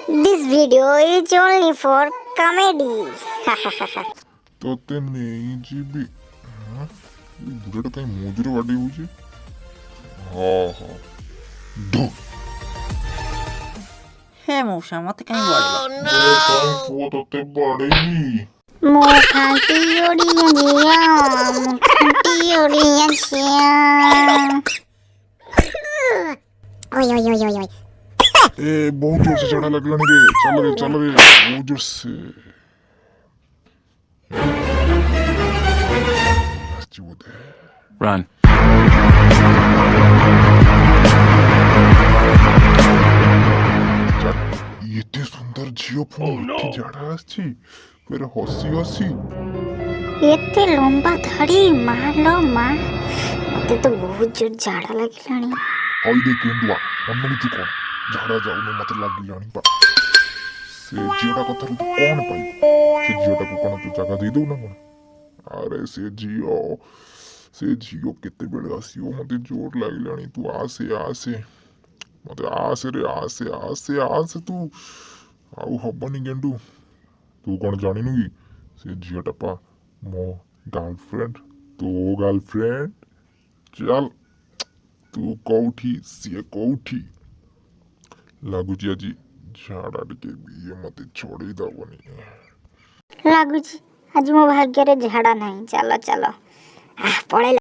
This video is only for comedy. ତତେ ନେଇଯିବି। ହଁ, ଏ ବୁଢ଼ାଟା କାହିଁ ମୋ ଦେହରେ ବାଡେଇ ହଉଛି? ହଁ ହଁ, ଢୁ। ହେ ମଉସା, ମତେ କାହିଁ ବାଡ଼େଇଲ? କାଇଁ ପୁଅ, ତତେ ବାଡେଇବି। ମୁଁ ଖାଣ୍ଟି ଓଡ଼ିଆ ଝିଅ, ମୁଁ ଖାଣ୍ଟି ଓଡ଼ିଆ ଝିଅ। ଓଇ ଓଇ ଓଇ ଓଇ ଓଇ। ଏ, ବହୁତ ଜୋରସେ ଝାଡ଼ା ଲାଗିଲାଣି ରେ। ଚାଲ ରେ, ଚାଲ ରେ, ବହୁତ ଜୋରସେ ଆସିଛି ବୋଧେ। Run. ଚାଲ। ଏତେ ସୁନ୍ଦର ଝିଅ, ପୁଣି ଏଠି ଝାଡ଼ା ଆସିଛି ଫେରେ ହସି ହସି। ଏତେ ଲମ୍ବା ଧାଡ଼ି, ମା ଲୋ ମା, ମତେ ତ ବହୁତ ଜୋର ଝାଡ଼ା ଲାଗିଲାଣି। ହଇରେ କେଣ୍ଡୁଆ, ଅନଉଛୁ କଣ? ଝାଡ଼ା ଯାଉନି, ମତେ ଲାଗିଲାଣି ବା। ସେ ଝିଅଟା କଥାରୁ ତୁ କଣ ପାଇବୁ? ସେ ଝିଅଟାକୁ କଣ ତୁ ଜାଗା ଦେଇଦବୁ ନା କଣ? ଆରେ ସେ ଝିଅ, ସେ ଝିଅ କେତେବେଳେ ଆସିବ? ମତେ ଜୋର ଲାଗିଲାଣି। ତୁ ଆସେ, ଆସେ, ମତେ ଆସେ ରେ, ଆସେ, ଆସେ, ଆସେ ତୁ। ଆଉ ହବନି ଗେଣ୍ଡୁ। ତୁ କଣ ଜାଣିନୁ କି? ସେ ଝିଅଟା ପା ମୋ ଗାର୍ଲଫ୍ରେଣ୍ଡ, ତୋ ଗାର୍ଲଫ୍ରେଣ୍ଡ। ଚାଲ, ତୁ କୋଉଠି, ସିଏ କୋଉଠି। ଲାଗୁଛି ଆଜି ଝାଡ଼ା ଟିକେ ଇଏ ମତେ ଛଡେଇ ଦବନି। ଲାଗୁଛି ଆଜି ମୋ ଭାଗ୍ୟରେ ଝାଡ଼ା ନାହିଁ। ଚାଲ ଚାଲ। ଆহ, ପଳେଇଲା।